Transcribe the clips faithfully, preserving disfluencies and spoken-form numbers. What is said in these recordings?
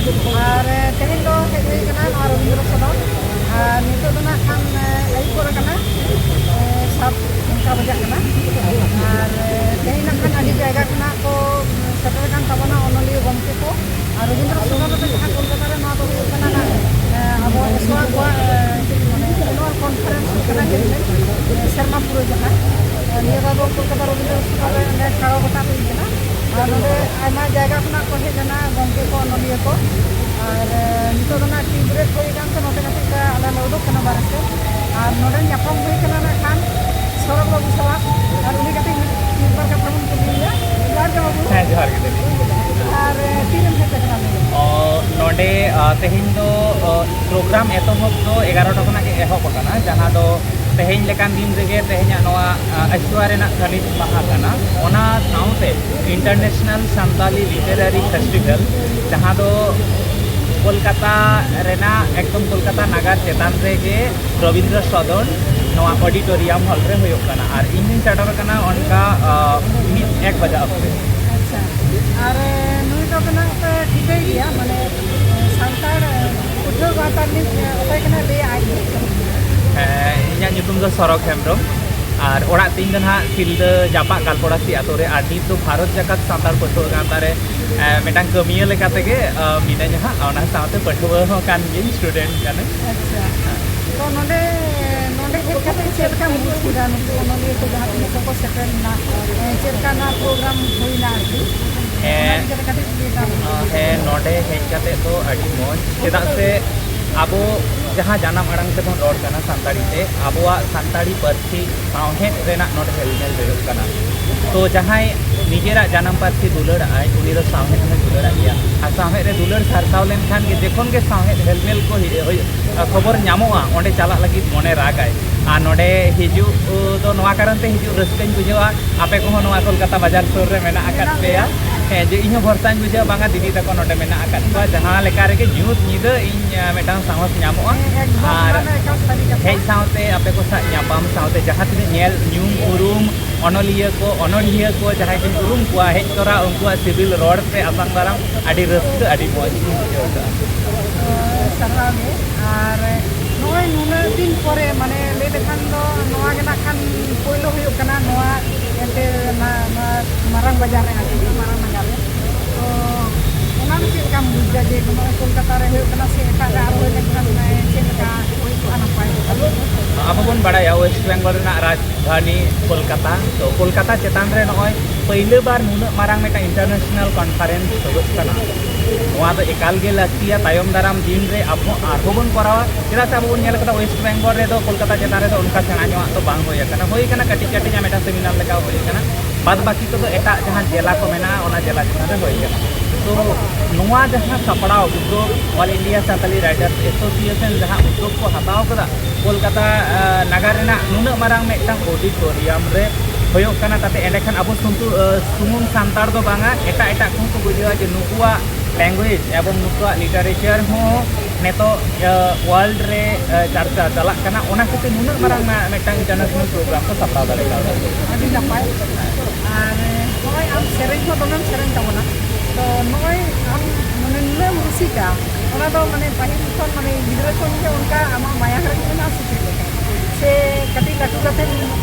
ᱟᱨ ᱛᱮᱦᱮᱧ ᱫᱚ ᱦᱮᱡ ᱦᱩᱭ ᱠᱟᱱᱟ ᱱᱚᱣᱟ ᱨᱚᱵᱤᱱᱫᱨᱚ ᱥᱚᱫᱚᱱ᱾ ᱟᱨ ᱱᱤᱛᱚᱜ ᱫᱚ ᱱᱟᱜ ᱠᱷᱟᱱ ᱟᱹᱭᱩᱵ ᱜᱚᱫ ᱟᱠᱟᱱᱟ, ᱥᱟᱛ ᱚᱱᱠᱟ ᱵᱟᱡᱟᱜ ᱠᱟᱱᱟ᱾ ᱟᱨ ᱛᱮᱦᱮᱧ ᱱᱟᱜ ᱠᱷᱟᱱ ᱟᱹᱰᱤ ᱡᱟᱭᱜᱟ ᱠᱷᱚᱱᱟᱜ ᱠᱚ ᱥᱮᱴᱮᱨ ᱟᱠᱟᱱ ᱛᱟᱵᱚᱱᱟ ᱚᱱᱚᱞᱤᱭᱟᱹ ᱜᱚᱢᱠᱮ ᱠᱚ᱾ ᱟᱨ ᱨᱚᱵᱤᱱᱫᱨᱚ ᱥᱚᱫᱚᱱ ᱨᱮᱫᱚ ᱡᱟᱦᱟᱸ ᱠᱳᱞᱠᱟᱛᱟ ᱨᱮ, ᱱᱚᱣᱟ ᱫᱚ ᱦᱩᱭᱩᱜ ᱠᱟᱱᱟ ᱱᱟᱜ ᱟᱵᱚ ᱮᱥᱣᱟ ᱠᱚᱣᱟᱜ ᱢᱟᱱᱮ annual conference ᱦᱩᱭᱩᱜ ᱠᱟᱱᱟ, ᱦᱮᱡ ᱞᱮᱱ ᱥᱮᱨᱢᱟ ᱯᱩᱨᱟᱹ ᱡᱟᱦᱟᱸ᱾ ᱱᱤᱭᱟᱹ ᱫᱷᱟᱣ ᱫᱚ ᱠᱳᱞᱠᱟᱛᱟ ᱨᱚᱵᱤᱱᱫᱨᱚ ᱥᱚᱫᱚᱱ ᱨᱮ ᱚᱸᱰᱮ ᱴᱷᱟᱲᱚ ᱜᱚᱴᱟ ᱦᱩᱭ ᱠᱟᱱᱟ᱾ ᱟᱨ ᱱᱚᱰᱮ ᱟᱭᱢᱟ ᱡᱟᱭᱜᱟ ᱠᱷᱚᱱᱟᱜ ᱠᱚ ᱦᱮᱡ ᱞᱮᱱᱟ ᱜᱚᱢᱠᱮ ᱠᱚ, ᱚᱱᱚᱞᱤᱭᱟᱹ ᱠᱚ᱾ ᱟᱨ ᱱᱤᱛᱚᱜ ᱫᱚ ᱱᱟᱜ tea break ᱦᱩᱭ ᱟᱠᱟᱱ ᱛᱮ ᱱᱚᱛᱮ ᱠᱟᱹᱴᱤᱡ ᱟᱞᱮ ᱞᱮ ᱩᱰᱩᱠ ᱠᱟᱱᱟ ᱵᱟᱨᱦᱮ ᱥᱮᱫ᱾ ᱟᱨ ᱱᱚᱰᱮ ᱧᱟᱯᱟᱢ ᱦᱩᱭ ᱠᱟᱱᱟ ᱱᱟᱜ ᱠᱷᱟᱱ ᱥᱚᱨᱚᱜ ᱵᱟᱹᱵᱩ ᱥᱟᱞᱟᱜ᱾ ᱟᱨ ᱩᱱᱤ ᱠᱟᱹᱴᱤᱡ ᱢᱤᱫ ᱵᱟᱨ ᱠᱟᱛᱷᱟ ᱵᱚᱱ ᱠᱩᱞᱤᱭᱮᱭᱟ᱾ ᱡᱚᱦᱟᱨ ᱜᱮ ᱵᱟᱹᱵᱩ᱾ ᱦᱮᱸ, ᱡᱚᱦᱟᱨ ᱜᱮ ᱫᱤᱫᱤ᱾ ᱟᱨ ᱛᱤᱨᱮᱢ ᱦᱮᱡ ᱟᱠᱟᱱᱟ ᱱᱚᱰᱮ? ᱚ, ᱱᱚᱰᱮ, ᱟ, ᱛᱮᱦᱮᱧ ᱫᱚ, ᱚ, program ᱮᱛᱚᱦᱚᱵ ᱫᱚ ᱮᱜᱟᱨᱚᱴᱟ ᱠᱷᱚᱱᱟᱜ ᱜᱮ ᱮᱦᱚᱵ ᱟᱠᱟᱱᱟ, ᱡᱟᱦᱟᱸ ᱫᱚ ᱛᱮᱦᱮᱧ ᱞᱮᱠᱟᱱ ᱫᱤᱱ ᱨᱮᱜᱮ ᱛᱮᱦᱮᱧᱟᱜ ᱱᱚᱣᱟ, ᱟ, ᱟᱹᱭᱥᱩᱣᱟ ᱨᱮᱱᱟᱜ ᱛᱷᱟᱹᱱᱤᱛ ᱢᱟᱦᱟ ᱠᱟᱱᱟ᱾ ᱚᱱᱟ ᱥᱟᱶᱛᱮ International Santali Literary Festival, ᱡᱟᱦᱟᱸ ᱫᱚ ᱠᱳᱞᱠᱟᱛᱟ ᱨᱮᱱᱟᱜ, ᱮᱠᱫᱚᱢ ᱠᱳᱞᱠᱟᱛᱟ ᱱᱟᱜᱟᱨ ᱪᱮᱛᱟᱱ ᱨᱮᱜᱮ ᱨᱚᱵᱤᱱᱫᱨᱚ ᱥᱚᱫᱚᱱ ᱱᱚᱣᱟ auditorium hall ᱨᱮ ᱦᱩᱭᱩᱜ ᱠᱟᱱᱟ᱾ ᱟᱨ ᱤᱧ ᱦᱚᱸᱧ ᱥᱮᱴᱮᱨ ᱟᱠᱟᱱᱟ ᱚᱱᱠᱟ, ᱟ, ᱢᱤᱫ ᱮᱠ ᱵᱟᱡᱟᱜ ᱚᱠᱛᱮ᱾ ᱟᱪᱪᱷᱟ, ᱟᱨ ᱱᱩᱭ ᱫᱚ ᱵᱮᱱᱟᱣ ᱯᱮ ᱴᱷᱤᱠᱟᱹᱭ ᱜᱮᱭᱟ, ᱢᱟᱱᱮ ᱥᱟᱱᱛᱟᱲ ᱯᱟᱹᱴᱷᱩᱣᱟᱹ ᱜᱟᱶᱛᱟ ᱨᱤᱱᱤᱡ ᱚᱠᱚᱭ ᱠᱟᱱᱟᱭ ᱞᱟᱹᱭᱟ ᱟᱡ ᱜᱮ᱾ ᱦᱮᱸ, ᱤᱧᱟᱹᱜ ᱧᱩᱛᱩᱢ ᱫᱚ ᱥᱚᱨᱚᱜᱽ ᱦᱮᱢᱵᱨᱚᱢ᱾ ᱟᱨ ᱚᱲᱟᱜ ᱛᱤᱧ ᱫᱚ ᱱᱟᱦᱟᱜ ᱥᱤᱞᱫᱟᱹ ᱡᱟᱯᱟᱜ ᱠᱟᱞᱯᱚᱲᱟᱥᱤ ᱟᱛᱳ ᱨᱮ᱾ ᱟᱨ ᱱᱤᱛ ᱫᱚ ᱵᱷᱟᱨᱚᱛ ᱡᱟᱠᱟᱛ ᱥᱟᱱᱛᱟᱲ ᱯᱟᱹᱴᱷᱩᱣᱟᱹ ᱜᱟᱶᱛᱟ ᱨᱮ, ᱮ, ᱢᱤᱫᱴᱟᱝ ᱠᱟᱹᱢᱤᱭᱟᱹ ᱞᱮᱠᱟ ᱛᱮᱜᱮ, ᱮ, ᱢᱤᱱᱟᱹᱧᱟ ᱦᱟᱸᱜ᱾ ᱚᱱᱟ ᱥᱟᱶᱛᱮ ᱯᱟᱹᱴᱷᱩᱣᱟᱹ ᱦᱚᱸ ᱠᱟᱱ ᱜᱤᱭᱟᱹᱧ, student ᱠᱟᱹᱱᱟᱹᱧ᱾ ᱟᱪᱪᱷᱟ, ᱛᱚ ᱱᱚᱰᱮ, ᱱᱚᱰᱮ ᱦᱮᱡ ᱠᱟᱛᱮ ᱪᱮᱫ ᱞᱮᱠᱟᱢ ᱵᱩᱡᱽ ᱠᱮᱫᱟ? ᱱᱩᱠᱩ ᱚᱱᱚᱞᱤᱭᱟᱹ ᱠᱚ ᱡᱟᱦᱟᱸ ᱛᱤᱱᱟᱹᱜ ᱠᱚᱠᱚ ᱥᱮᱴᱮᱨ ᱞᱮᱱᱟ, ᱮ, ᱪᱮᱫ ᱞᱮᱠᱟ ᱱᱚᱣᱟ program ᱦᱩᱭᱱᱟ ᱟᱨᱠᱤ? ᱚᱱᱟ ᱦᱮᱸ᱾ ᱤᱫᱤ ᱠᱟᱛᱮ ᱠᱟᱹᱴᱤᱡ ᱞᱟᱹᱭ ᱛᱟᱢ᱾ ᱦᱮᱸ, ᱱᱚᱰᱮ ᱦᱮᱡ ᱠᱟᱛᱮ ᱫᱚ ᱟᱹᱰᱤ ᱢᱚᱡᱽ, ᱪᱮᱫᱟᱜ ᱥᱮ ᱟᱵᱚ ᱡᱟᱦᱟᱸ ᱡᱟᱱᱟᱢ ᱟᱲᱟᱝ ᱛᱮᱵᱚᱱ ᱨᱚᱲ ᱠᱟᱱᱟ ᱥᱟᱱᱛᱟᱲᱤ ᱛᱮ, ᱟᱵᱚᱣᱟᱜ ᱥᱟᱱᱛᱟᱲᱤ ᱯᱟᱹᱨᱥᱤ ᱥᱟᱶᱦᱮᱫ ᱨᱮᱱᱟᱜ ᱱᱚᱰᱮ ᱦᱮᱞᱢᱮᱞ ᱦᱩᱭᱩᱜ ᱠᱟᱱᱟ᱾ ᱛᱚ ᱡᱟᱦᱟᱸᱭ ᱱᱤᱡᱮᱨᱟᱜ ᱡᱟᱱᱟᱢ ᱯᱟᱹᱨᱥᱤ ᱫᱩᱞᱟᱹᱲᱟᱜᱼᱟᱭ, ᱩᱱᱤ ᱫᱚ ᱥᱟᱶᱦᱮᱫ ᱦᱚᱸᱭ ᱫᱩᱞᱟᱹᱲᱟᱜ ᱜᱮᱭᱟ᱾ ᱟᱨ ᱥᱟᱶᱦᱮᱫ ᱨᱮ ᱫᱩᱞᱟᱹᱲ ᱥᱟᱨᱥᱟᱣ ᱞᱮᱱᱠᱷᱟᱱ ᱜᱮ, ᱡᱚᱠᱷᱚᱱ ᱜᱮ ᱥᱟᱶᱦᱮᱫ ᱦᱮᱞᱢᱮᱞ ᱠᱚ ᱦᱩᱭᱩᱜ, ᱦᱩᱭᱩᱜ, ᱠᱷᱚᱵᱚᱨ ᱧᱟᱢᱚᱜᱼᱟ, ᱚᱸᱰᱮ ᱪᱟᱞᱟᱜ ᱞᱟᱹᱜᱤᱫ ᱢᱚᱱᱮ ᱨᱟᱜᱟᱭ᱾ ᱟᱨ ᱱᱚᱰᱮ ᱦᱤᱡᱩᱜ ᱫᱚ ᱱᱚᱣᱟ ᱠᱟᱨᱚᱱ ᱛᱮ ᱦᱤᱡᱩᱜ ᱨᱟᱹᱥᱠᱟᱹᱧ ᱵᱩᱡᱷᱟᱹᱣᱟ, ᱟᱯᱮ ᱠᱚᱦᱚᱸ ᱱᱚᱣᱟ ᱠᱳᱞᱠᱟᱛᱟ ᱵᱟᱡᱟᱨ ᱥᱩᱨ ᱨᱮ ᱢᱮᱱᱟᱜ ᱟᱠᱟᱫ ᱯᱮᱭᱟ᱾ ᱦᱮᱸ, ᱡᱮ ᱤᱧ ᱦᱚᱸ ᱵᱷᱚᱨᱥᱟᱧ ᱵᱩᱡᱷᱟᱹᱣᱟ, ᱵᱟᱝᱟ ᱫᱤᱫᱤ ᱛᱟᱠᱚ ᱱᱚᱰᱮ ᱢᱮᱱᱟᱜ ᱟᱠᱟᱫ ᱠᱚᱣᱟ, ᱡᱟᱦᱟᱸ ᱞᱮᱠᱟ ᱨᱮᱜᱮ ᱧᱩᱛ ᱧᱤᱫᱟᱹ ᱤᱧ, ᱟᱸ, ᱢᱤᱫᱴᱟᱝ ᱥᱟᱦᱚᱥ ᱧᱟᱢᱚᱜᱼᱟ᱾ ᱦᱮᱸ, ᱮᱠᱫᱚᱢ, ᱟᱨ ᱚᱱᱟ ᱫᱚ ᱮᱠᱟᱞ ᱥᱟᱹᱨᱤ ᱠᱟᱛᱷᱟ᱾ ᱦᱮᱡ ᱥᱟᱶᱛᱮ ᱟᱯᱮ ᱠᱚ ᱥᱟᱶ ᱧᱟᱯᱟᱢ ᱥᱟᱶᱛᱮ ᱡᱟᱦᱟᱸ ᱛᱤᱱᱟᱹᱜ ᱧᱮᱞ ᱧᱩᱢ ᱩᱨᱩᱢ ᱚᱱᱚᱞᱤᱭᱟᱹ ᱠᱚ, ᱚᱱᱚᱲᱦᱤᱭᱟᱹ ᱠᱚ ᱡᱟᱦᱟᱸᱭ ᱠᱚᱧ ᱩᱨᱩᱢ ᱠᱚᱣᱟ, ᱦᱮᱡ ᱛᱚᱨᱟ ᱩᱱᱠᱩᱣᱟᱜ ᱥᱤᱵᱤᱞ ᱨᱚᱲ ᱛᱮ ᱟᱛᱟᱝ ᱫᱟᱨᱟᱢ ᱟᱹᱰᱤ ᱨᱟᱹᱥᱠᱟᱹ, ᱟᱹᱰᱤ ᱢᱚᱡᱽ ᱤᱧ ᱵᱩᱡᱷᱟᱹᱣ ᱠᱟᱜᱼᱟ᱾ ᱥᱟᱨᱦᱟᱣ ᱜᱮ᱾ ᱟᱨ ᱱᱚᱜᱼᱚᱭ ᱱᱩᱱᱟᱹᱜ ᱫᱤᱱ ᱯᱚᱨᱮ, ᱢᱟᱱᱮ, ᱞᱟᱹᱭ ᱞᱮᱠᱷᱟᱱ ᱫᱚ ᱱᱚᱣᱟ ᱜᱮ ᱱᱟᱜ ᱠᱷᱟᱱ ᱯᱳᱭᱞᱳ ᱦᱩᱭᱩᱜ ᱠᱟᱱᱟ ᱱᱚᱣᱟ ᱮᱱᱛᱮ ᱱᱟ-, ᱱᱚᱣᱟ ᱢᱟᱨᱟᱝ ᱵᱟᱡᱟᱨ ᱨᱮ ᱟᱨᱠᱤ, ᱢᱟᱨᱟᱝ ᱵᱟᱡᱟᱨ ᱨᱮ᱾ ᱛᱚ ᱚᱱᱟ ᱫᱚ ᱪᱮᱫ ᱞᱮᱠᱟᱢ ᱵᱩᱡᱽ ᱮᱫᱟ ᱡᱮ ᱱᱚᱜᱼᱚᱭ ᱠᱳᱞᱠᱟᱛᱟ ᱨᱮ ᱦᱩᱭᱩᱜ ᱠᱟᱱᱟ ᱥᱮ ᱮᱴᱟᱜ ᱨᱮ ᱟᱨᱚ ᱦᱩᱭ ᱞᱮᱱᱠᱷᱟᱱ, ᱮ, ᱪᱮᱫ ᱞᱮᱠᱟ ᱦᱩᱭ ᱠᱚᱜᱼᱟ, ᱱᱟᱯᱟᱭ ᱠᱚᱜᱼᱟ? ᱟᱵᱚ ᱵᱚᱱ ᱵᱟᱲᱟᱭᱟ ᱳᱭᱮᱥᱴ ᱵᱮᱝᱜᱚᱞ ᱨᱮᱱᱟᱜ ᱨᱟᱡᱽ ᱨᱟᱡᱽᱫᱷᱟᱱᱤ ᱠᱳᱞᱠᱟᱛᱟ᱾ ᱛᱚ, ᱠᱳᱞᱠᱟᱛᱟ ᱪᱮᱛᱟᱱ ᱨᱮ ᱱᱚᱜᱼᱚᱭ ᱯᱟᱹᱭᱞᱟᱹ ᱵᱟᱨ ᱱᱩᱱᱟᱹᱜ ᱢᱟᱨᱟᱝ ᱢᱤᱫᱴᱟᱝ international conference ᱦᱩᱭᱩᱜ ᱠᱟᱱᱟ᱾ ᱱᱚᱣᱟ ᱫᱚ ᱮᱠᱟᱞ ᱜᱮ ᱞᱟᱹᱠᱛᱤᱭᱟ᱾ ᱛᱟᱭᱚᱢ ᱫᱟᱨᱟᱢ ᱫᱤᱱ ᱨᱮ ᱟᱵᱚ ᱟᱨᱦᱚᱸ ᱵᱚᱱ ᱠᱚᱨᱟᱣᱟ, ᱪᱮᱫᱟᱜ ᱥᱮ ᱟᱵᱚ ᱵᱚᱱ ᱧᱮᱞ ᱠᱟᱫᱟ, ᱳᱭᱮᱥᱴ ᱵᱮᱝᱜᱚᱞ ᱨᱮᱫᱚ ᱠᱳᱞᱠᱟᱛᱟ ᱪᱮᱛᱟᱱ ᱨᱮᱫᱚ ᱚᱱᱠᱟ ᱥᱮᱬᱟ ᱧᱚᱜᱟᱜ ᱫᱚ ᱵᱟᱝ ᱦᱩᱭ ᱟᱠᱟᱱᱟ᱾ ᱦᱩᱭ ᱟᱠᱟᱱᱟ ᱠᱟᱹᱴᱤᱡ ᱠᱟᱹᱴᱤᱡᱟᱜ ᱢᱤᱫᱴᱟᱝ ᱥᱮᱢᱤᱱᱟᱨ ᱞᱮᱠᱟ ᱦᱩᱭ ᱟᱠᱟᱱᱟ, ᱵᱟᱫ ᱵᱟᱹᱠᱤ ᱠᱚᱫᱚ ᱮᱴᱟᱜ ᱡᱟᱦᱟᱸ ᱡᱮᱞᱟ ᱠᱚ ᱢᱮᱱᱟᱜᱼᱟ, ᱚᱱᱟ ᱡᱮᱞᱟ ᱪᱮᱛᱟᱱ ᱨᱮ ᱦᱩᱭ ᱟᱠᱟᱱᱟ᱾ ᱛᱚ, ᱱᱚᱣᱟ ᱡᱟᱦᱟᱸ ᱥᱟᱯᱲᱟᱣ ᱩᱫᱽᱫᱳᱜᱽ, All India Santali Writers Association ᱡᱟᱦᱟᱸ ᱩᱫᱽᱫᱳᱜᱽ ᱠᱚ ᱦᱟᱛᱟᱣ ᱠᱟᱫᱟ, ᱠᱳᱞᱠᱟᱛᱟ, ᱟᱸ, ᱱᱟᱜᱟᱨ ᱨᱮᱱᱟᱜ ᱱᱩᱱᱟᱹᱜ ᱢᱟᱨᱟᱝ ᱢᱤᱫᱴᱟᱝ auditorium ᱨᱮ ᱦᱩᱭᱩᱜ ᱠᱟᱱᱟ, ᱛᱟᱛᱮ ᱮᱸᱰᱮᱠᱷᱟᱱ ᱟᱵᱚ ᱥᱩᱱᱛᱩ-, ᱟᱸ, ᱥᱩᱢᱩᱝ ᱥᱟᱱᱛᱟᱲ ᱫᱚ ᱵᱟᱝᱟ, ᱮᱴᱟᱜ ᱮᱴᱟᱜ ᱠᱚᱦᱚᱸ ᱠᱚ ᱵᱩᱡᱷᱟᱹᱣᱟ ᱡᱮ ᱱᱩᱠᱩᱣᱟᱜ language ᱮᱵᱚᱝ ᱱᱩᱠᱩᱣᱟᱜ literature ᱦᱚᱸ ᱱᱤᱛᱚᱜ, ᱟᱸ, world ᱨᱮ, ᱟᱸ, ᱪᱟᱨᱪᱟ ᱪᱟᱞᱟᱜ ᱠᱟᱱᱟ᱾ ᱚᱱᱟ ᱠᱷᱟᱹᱛᱤᱨ ᱱᱩᱱᱟᱹᱜ ᱢᱟᱨᱟᱝ ᱢᱟ-, ᱢᱤᱫᱴᱟᱝ international program ᱠᱚ ᱥᱟᱯᱲᱟᱣ ᱫᱟᱲᱮ ᱠᱟᱣᱫᱟ᱾ ᱟᱹᱰᱤ ᱱᱟᱯᱟᱭ᱾ ᱟᱨ ᱱᱚᱜᱼᱚᱭ ᱟᱢ ᱥᱮᱨᱮᱧ ᱦᱚᱸ ᱫᱚᱢᱮᱢ ᱥᱮᱨᱮᱧ ᱛᱟᱵᱚᱱᱟ, ᱛᱚ ᱱᱚᱜᱼᱚᱭ ᱟᱢ ᱢᱟᱱᱮ ᱱᱩᱱᱟᱹᱜ ᱮᱢ ᱨᱩᱥᱤᱠᱟ, ᱚᱱᱟ ᱫᱚ ᱢᱟᱱᱮ ᱯᱟᱹᱦᱤᱞ ᱠᱷᱚᱱ, ᱢᱟᱱᱮ ᱜᱤᱫᱽᱨᱟᱹ ᱠᱷᱚᱱ ᱜᱮ ᱚᱱᱠᱟ ᱟᱢᱟᱜ ᱢᱟᱭᱟᱝ ᱨᱮ ᱢᱮᱱᱟᱜᱼᱟ ᱥᱮ ᱪᱮᱫ ᱞᱮᱠᱟ? ᱥᱮ ᱠᱟᱹᱴᱤᱡ ᱞᱟᱹᱴᱩ ᱠᱟᱛᱮ,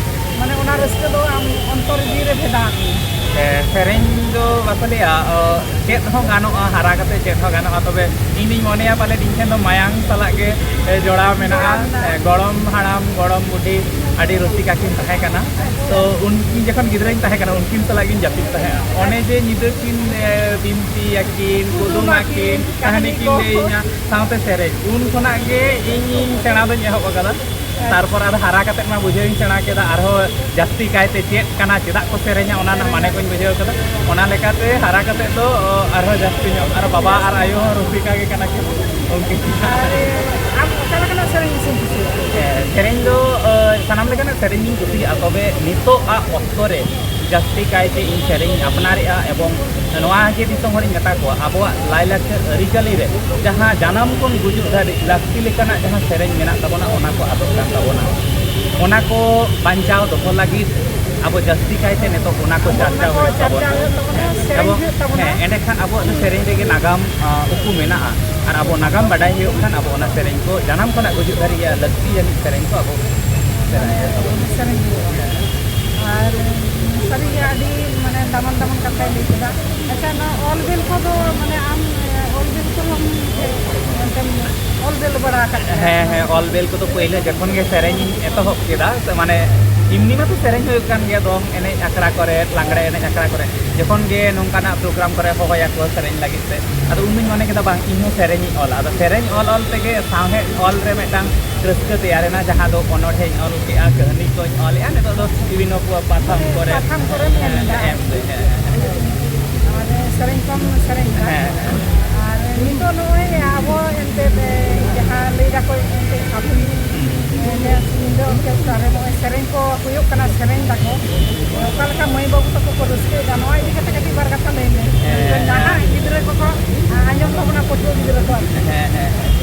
ᱢᱟᱱᱮ ᱚᱱᱟ ᱨᱟᱹᱥᱠᱟᱹ ᱫᱚ ᱟᱢ ᱚᱱᱛᱚᱨ ᱡᱤᱣᱤ ᱨᱮ ᱵᱷᱮᱫᱟ ᱟᱫ ᱢᱮᱭᱟ? ᱦᱮᱸ, ᱥᱮᱨᱮᱧ ᱫᱚ ᱵᱟᱠᱚ ᱞᱟᱹᱭᱟ, ᱚ, ᱪᱮᱫ ᱦᱚᱸ ᱜᱟᱱᱚᱜᱼᱟ, ᱦᱟᱨᱟ ᱠᱟᱛᱮ ᱪᱮᱫ ᱦᱚᱸ ᱜᱟᱱᱚᱜᱼᱟ᱾ ᱛᱚᱵᱮ ᱤᱧ ᱫᱩᱧ ᱢᱚᱱᱮᱭᱟ ᱯᱟᱞᱮᱫ ᱤᱧ ᱴᱷᱮᱱ ᱫᱚ ᱢᱟᱭᱟᱝ ᱥᱟᱞᱟᱜ ᱜᱮ, ᱮ, ᱡᱚᱲᱟᱣ ᱢᱮᱱᱟᱜᱼᱟ᱾ ᱡᱚᱲᱟᱣ ᱢᱮᱱᱟᱜᱼᱟ᱾ ᱮ, ᱜᱚᱲᱚᱢ ᱦᱟᱲᱟᱢ, ᱜᱚᱲᱚᱢ ᱵᱩᱰᱷᱤ ᱟᱹᱰᱤ ᱨᱩᱥᱤᱠᱟ ᱠᱤᱱ ᱛᱟᱦᱮᱸ ᱠᱟᱱᱟ᱾ ᱛᱚ ᱩᱱᱠᱤᱱ ᱡᱚᱠᱷᱚᱱ ᱜᱤᱫᱽᱨᱟᱹᱧ ᱛᱟᱦᱮᱸ ᱠᱟᱱᱟ, ᱩᱱᱠᱤᱱ ᱥᱟᱞᱟᱜ ᱜᱤᱧ ᱡᱟᱹᱯᱤᱫ ᱛᱟᱦᱮᱸᱜᱼᱟ᱾ ᱚᱱᱮ ᱡᱮ ᱧᱤᱫᱟᱹ ᱠᱤᱱ, ᱮ, ᱵᱤᱱᱛᱤᱭᱟᱠᱤᱱ, ᱠᱩᱫᱩᱢ ᱠᱩᱫᱩᱢ ᱟᱹᱠᱤᱱ, ᱟᱹᱠᱤᱱ, ᱠᱟᱹᱦᱱᱤ ᱠᱟᱹᱦᱱᱤ ᱠᱤᱱ ᱠᱚ᱾ ᱞᱟᱹᱭᱟᱹᱧᱟ, ᱥᱟᱶᱛᱮ ᱥᱮᱨᱮᱧ, ᱩᱱ ᱠᱷᱚᱱᱟᱜ ᱜᱮ ᱤᱧᱤᱧ ᱥᱮᱬᱟ ᱫᱚᱧ ᱮᱦᱚᱵ ᱟᱠᱟᱫᱟ᱾ ᱛᱟᱨᱯᱚᱨ ᱟᱫᱚ ᱦᱟᱨᱟ ᱠᱟᱛᱮᱫ ᱢᱟ ᱵᱩᱡᱷᱟᱹᱣᱤᱧ ᱥᱮᱬᱟ ᱠᱮᱫᱟ, ᱟᱨᱦᱚᱸ ᱡᱟᱹᱥᱛᱤ ᱠᱟᱭᱛᱮ ᱪᱮᱫ ᱠᱟᱱᱟ, ᱪᱮᱫᱟᱜ ᱠᱚ ᱥᱮᱨᱮᱧᱟ, ᱚᱱᱟ ᱨᱮᱱᱟᱜ ᱢᱟᱱᱮ ᱠᱚᱧ ᱵᱩᱡᱷᱟᱹᱣ ᱠᱮᱫᱟ᱾ ᱚᱱᱟ ᱞᱮᱠᱟᱛᱮ ᱦᱟᱨᱟ ᱠᱟᱛᱮᱫ ᱫᱚ, ᱚ, ᱟᱨᱦᱚᱸ ᱡᱟᱹᱥᱛᱤ ᱧᱚᱜ, ᱟᱨ ᱵᱟᱵᱟ ᱟᱨ ᱟᱭᱳ ᱦᱚᱸ ᱨᱩᱥᱤᱠᱟ ᱜᱮ ᱠᱟᱱᱟ ᱠᱤᱱ ᱩᱱᱠᱤᱱ᱾ ᱟᱨ ᱟᱢ ᱚᱠᱟ ᱞᱮᱠᱟᱱᱟᱜ ᱥᱮᱨᱮᱧ ᱵᱮᱥᱤᱢ ᱠᱩᱥᱤᱭᱟᱜᱼᱟ? ᱦᱮᱸ, ᱥᱮᱨᱮᱧ ᱫᱚ, ᱚ, ᱥᱟᱱᱟᱢ ᱞᱮᱠᱟᱱᱟᱜ ᱥᱮᱨᱮᱧ ᱜᱤᱧ ᱠᱩᱥᱤᱭᱟᱜᱼᱟ, ᱛᱚᱵᱮ ᱱᱤᱛᱚᱜ ᱟᱜ ᱚᱠᱛᱚ ᱨᱮ ᱡᱟᱹᱥᱛᱤ ᱠᱟᱭᱛᱮ ᱤᱧ ᱥᱮᱨᱮᱧ ᱤᱧ ᱟᱯᱱᱟᱨᱮᱜᱼᱟ, ᱮᱵᱚᱝ ᱱᱚᱣᱟ ᱜᱮ ᱫᱤᱥᱚᱢ ᱦᱚᱲᱤᱧ ᱢᱮᱛᱟ ᱠᱚᱣᱟ, ᱟᱵᱚᱣᱟᱜ ᱞᱟᱭᱼᱞᱟᱠᱪᱟᱨ ᱟᱹᱨᱤᱪᱟᱹᱞᱤ ᱨᱮ ᱡᱟᱦᱟᱸ ᱡᱟᱱᱟᱢ ᱠᱷᱚᱱ ᱜᱩᱡᱩᱜ ᱫᱷᱟᱹᱵᱤᱡ ᱞᱟᱹᱠᱛᱤ ᱞᱮᱠᱟᱱᱟᱜ ᱡᱟᱦᱟᱸ ᱥᱮᱨᱮᱧ ᱢᱮᱱᱟᱜ ᱛᱟᱵᱚᱱᱟ, ᱚᱱᱟ ᱠᱚ ᱟᱫᱚᱜ ᱠᱟᱱ ᱛᱟᱵᱚᱱᱟ᱾ ᱚᱱᱟ ᱠᱚ ᱵᱟᱧᱪᱟᱣ ᱫᱚᱦᱚ ᱞᱟᱹᱜᱤᱫ ᱟᱵᱚ ᱡᱟᱹᱥᱛᱤ ᱠᱟᱭᱛᱮ ᱱᱤᱛᱚᱜ ᱚᱱᱟ ᱠᱚ ᱚᱱᱟ ᱪᱟᱨᱪᱟᱣ ᱠᱚ ᱦᱩᱭᱩᱜ ᱪᱟᱨᱪᱟᱣ ᱛᱟᱵᱚᱱᱟ᱾ ᱦᱩᱭᱩᱜ ᱛᱟᱵᱚᱱᱟ, ᱥᱮᱨᱮᱧ ᱮᱵᱚᱝ, ᱦᱩᱭᱩᱜ ᱛᱟᱵᱚᱱᱟ᱾ ᱦᱮᱸ, ᱮᱸᱰᱮᱠᱷᱟᱱ ᱟᱵᱚᱣᱟᱜ ᱫᱚ ᱥᱮᱨᱮᱧ ᱨᱮᱜᱮ ᱱᱟᱜᱟᱢ, ᱟ, ᱩᱠᱩ ᱢᱮᱱᱟᱜᱼᱟ᱾ ᱟᱨ ᱟᱵᱚ ᱱᱟᱜᱟᱢ ᱵᱟᱰᱟᱭ ᱦᱩᱭᱩᱜ ᱠᱷᱟᱱ, ᱟᱵᱚ ᱚᱱᱟ ᱥᱮᱨᱮᱧ ᱠᱚ ᱡᱟᱱᱟᱢ ᱠᱷᱚᱱᱟᱜ ᱜᱩᱡᱩᱜ ᱫᱷᱟᱹᱨᱤᱡ ᱞᱟᱹᱠᱛᱤ ᱡᱟᱹᱱᱤᱡ ᱥᱮᱨᱮᱧ ᱠᱚ ᱟᱵᱚ ᱥᱮᱨᱮᱧ ᱦᱩᱭᱩᱜ ᱛᱟᱵᱚᱱᱟ᱾ ᱥᱮᱨᱮᱧ ᱦᱩᱭᱩᱜᱼᱟ᱾ ᱟᱨ ᱥᱟᱹᱨᱤᱜᱮ ᱟᱹᱰᱤ, ᱢᱟᱱᱮ, ᱫᱟᱢᱟᱱ ᱫᱟᱢᱟᱱ ᱠᱟᱛᱷᱟᱭ ᱞᱟᱹᱭ ᱠᱮᱫᱟ᱾ ᱟᱪᱪᱷᱟ, ᱱᱚᱣᱟ ᱚᱞ ᱵᱤᱞ ᱠᱚᱫᱚ, ᱢᱟᱱᱮ, ᱟᱢ, ᱮ, ᱚᱞ ᱵᱤᱞ ᱠᱚᱦᱚᱸᱢ, ᱮ, ᱚᱱᱛᱮᱢ ᱚᱞ ᱵᱤᱞ ᱵᱟᱲᱟ ᱟᱠᱟᱫ ᱜᱮᱭᱟ? ᱦᱮᱸ, ᱦᱮᱸ, ᱚᱞ ᱵᱤᱞ ᱠᱚᱫᱚ ᱯᱳᱭᱞᱳ ᱡᱚᱠᱷᱚᱱ ᱜᱮ ᱥᱮᱨᱮᱧ ᱤᱧ ᱮᱛᱚᱦᱚᱵ ᱠᱮᱫᱟ, ᱥᱮ, ᱢᱟᱱᱮ, ᱮᱢᱱᱤ ᱢᱟᱛᱚ ᱥᱮᱨᱮᱧ ᱦᱩᱭᱩᱜ ᱠᱟᱱ ᱜᱮᱭᱟ, ᱫᱚᱝ ᱮᱱᱮᱡ ᱟᱠᱷᱲᱟ ᱠᱚᱨᱮ, ᱞᱟᱜᱽᱲᱮ ᱮᱱᱮᱡ ᱟᱠᱷᱲᱟ ᱠᱚᱨᱮ, ᱡᱚᱠᱷᱚᱱ ᱜᱮ ᱱᱚᱝᱠᱟᱱᱟᱜ ᱯᱨᱳᱜᱨᱟᱢ ᱠᱚᱨᱮ ᱦᱚᱦᱚᱭᱟᱠᱚ ᱥᱮᱨᱮᱧ ᱞᱟᱹᱜᱤᱫ ᱛᱮ, ᱟᱫᱚ ᱩᱱᱫᱚᱧ ᱢᱚᱱᱮ ᱠᱮᱫᱟ, ᱵᱟᱝ, ᱤᱧ ᱦᱚᱸ ᱥᱮᱨᱮᱧ ᱤᱧ ᱚᱞᱟ᱾ ᱟᱫᱚ ᱥᱮᱨᱮᱧ ᱚᱞ ᱚᱞ ᱛᱮᱜᱮ ᱥᱟᱶᱦᱮᱫ ᱚᱞ ᱨᱮ ᱢᱤᱫᱴᱟᱝ ᱨᱟᱹᱥᱠᱟᱹ ᱛᱮᱭᱟᱨ ᱮᱱᱟ, ᱡᱟᱦᱟᱸ ᱫᱚ ᱚᱱᱚᱬᱦᱮᱧ ᱚᱞ ᱠᱮᱜᱼᱟ, ᱠᱟᱹᱦᱱᱤ ᱠᱚᱧ ᱚᱞᱮᱜᱼᱟ, ᱱᱤᱛᱚᱜ ᱫᱚ ᱵᱤᱵᱷᱤᱱᱱᱚ ᱠᱚ ᱯᱟᱛᱷᱟᱢ ᱠᱚᱨᱮ, ᱯᱟᱛᱷᱟᱢ ᱠᱚᱨᱮᱢ ᱮᱢ ᱦᱮᱸ, ᱮᱫᱟ᱾ ᱮᱢ ᱫᱟᱹᱧ, ᱦᱮᱸ, ᱦᱮᱸ᱾ ᱟᱨ ᱥᱮᱨᱮᱧ ᱠᱚᱢ ᱥᱮᱨᱮᱧ ᱮᱫᱟ᱾ ᱦᱮᱸ, ᱦᱮᱸ᱾ ᱟᱨ ᱱᱤᱛᱚᱜ ᱱᱚᱜᱼᱚᱭ ᱟᱵᱚ ᱮᱱᱛᱮᱫ, ᱮ, ᱡᱟᱦᱟᱸ ᱞᱟᱹᱭ ᱫᱟᱠᱚ ᱮᱱᱛᱮᱫ ᱥᱟᱹᱯᱲᱤ, ᱮ, ᱧᱤᱫᱟᱹ ᱚᱨᱠᱮᱥᱴᱨᱟ ᱨᱮ ᱱᱚᱜᱼᱚᱭ ᱥᱮᱨᱮᱧ ᱠᱚ ᱦᱩᱭᱩᱜ ᱠᱟᱱᱟ, ᱥᱮᱨᱮᱧ ᱫᱟᱠᱚ, ᱚᱠᱟ ᱞᱮᱠᱟ ᱢᱟᱹᱭ ᱵᱟᱹᱵᱩ ᱛᱟᱠᱚ ᱠᱚ ᱨᱟᱹᱥᱠᱟᱹᱭᱮᱫᱟ, ᱱᱚᱣᱟ ᱤᱫᱤ ᱠᱟᱛᱮ ᱠᱟᱹᱴᱤᱡ ᱵᱟᱨ ᱠᱟᱛᱷᱟ ᱞᱟᱹᱭ ᱢᱮ᱾ ᱦᱮᱸ᱾ ᱱᱟᱦᱟᱜ ᱜᱤᱫᱽᱨᱟᱹ ᱠᱚᱠᱚ ᱟᱸᱡᱚᱢ ᱛᱟᱵᱚᱱᱟ, ᱯᱟᱹᱴᱷᱩᱣᱟᱹ ᱜᱤᱫᱽᱨᱟᱹ ᱠᱚ ᱟᱨᱠᱤ᱾ ᱦᱮᱸ, ᱦᱮᱸ᱾